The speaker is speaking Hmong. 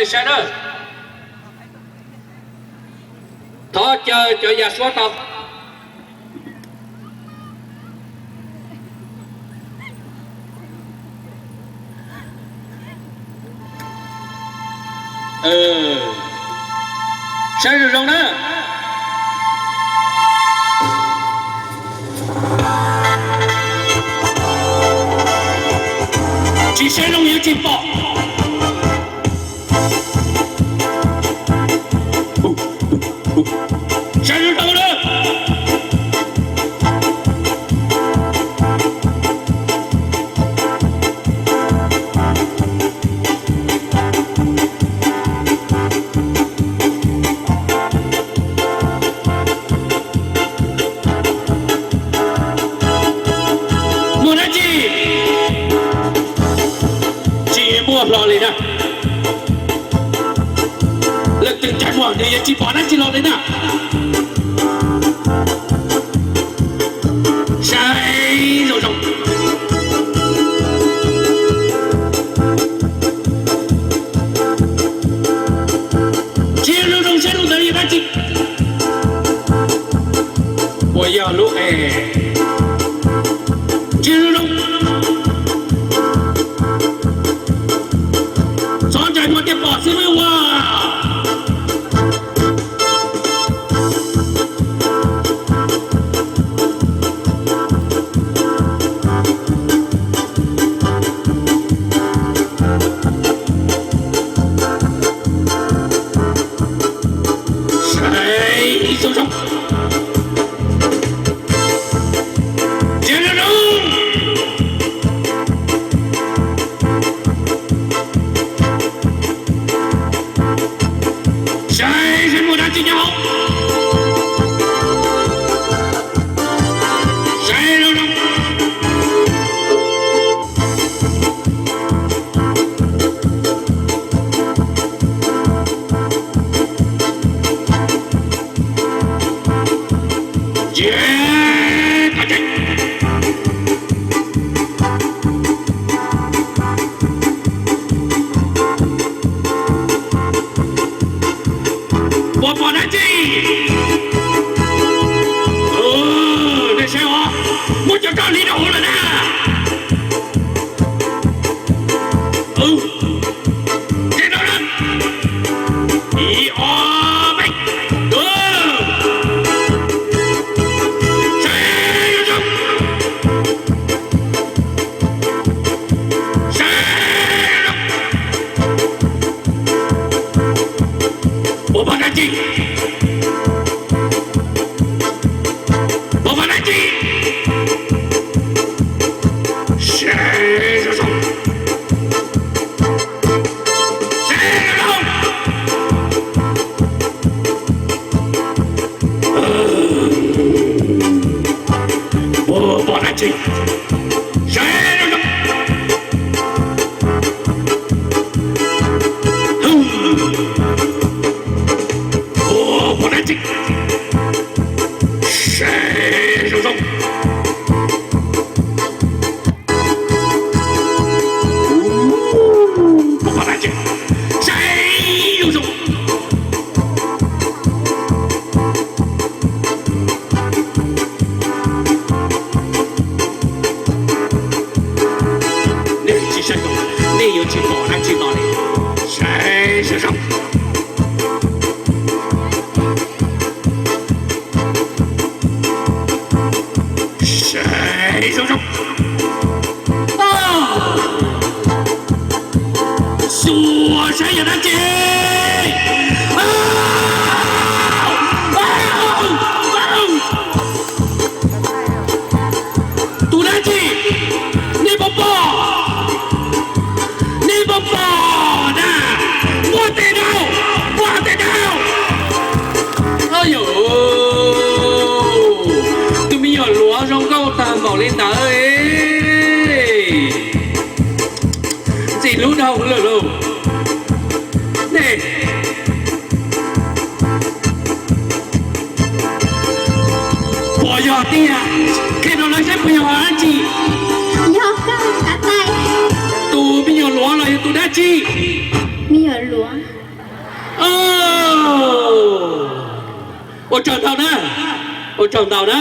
Saib na, thov caw cov yaj suab tau. Saib zoo zoo na. Tsis saib zoo yuav tsis pom. Saib zoo zoo na. Muaj dab tsi? Tsis muaj hlo li na. Leej twg ncaim muag nws yuav tsis pom dab tsi los li na. Saib zoo zoo. Ntsia zoo zoo saib lub ntawd yog dab tsi. Puas yog lub qe? Ntsia zoo zoo. Txhob ncaim muag tias pom xwb ua. Saib zoo zoo. Ntsia zoo zoo. Saib seb muaj dab tsi nyob hauv. Saib zoo zoo. Ces, puas pom dab tsi? Nej saib os, muab cov roj hliv rau hauv lawm na. Ib, ob, peb. Saib zoo zoo. Saib zoo zoo. Puas pom dab tsi? Puas pom dab tsi? Saib zoo zoo. Saib zoo zoo. Puas pom dab tsi? Saib zoo zoo. Puas pom dab tsi? Saib zoo zoo. Puas pom dab tsi? Saib zoo zoo. Nej tsis saib, nej yuav tsis pom dab tsi no li. Saib zoo zoo. Saib zoo zoo. Xyuas saib yog dab tsi. Tus dab tsi? Nej puas pom? Nej puas pom na? Muab tes rau, muab tes rau. Yog, tus me nyuam luav zoo nkauj tag npaum li ntawd, ntxim hlub dhau lawm lauj. Nej, puas yog tiag? Qhia rau lawv saib puas yog dab tsi? Yog koj, Kav Tais. Tus me nyuam luav los yog tus dab tsi? Me nyuam luav. Ua tsaug ntau na, ua tsaug ntau na.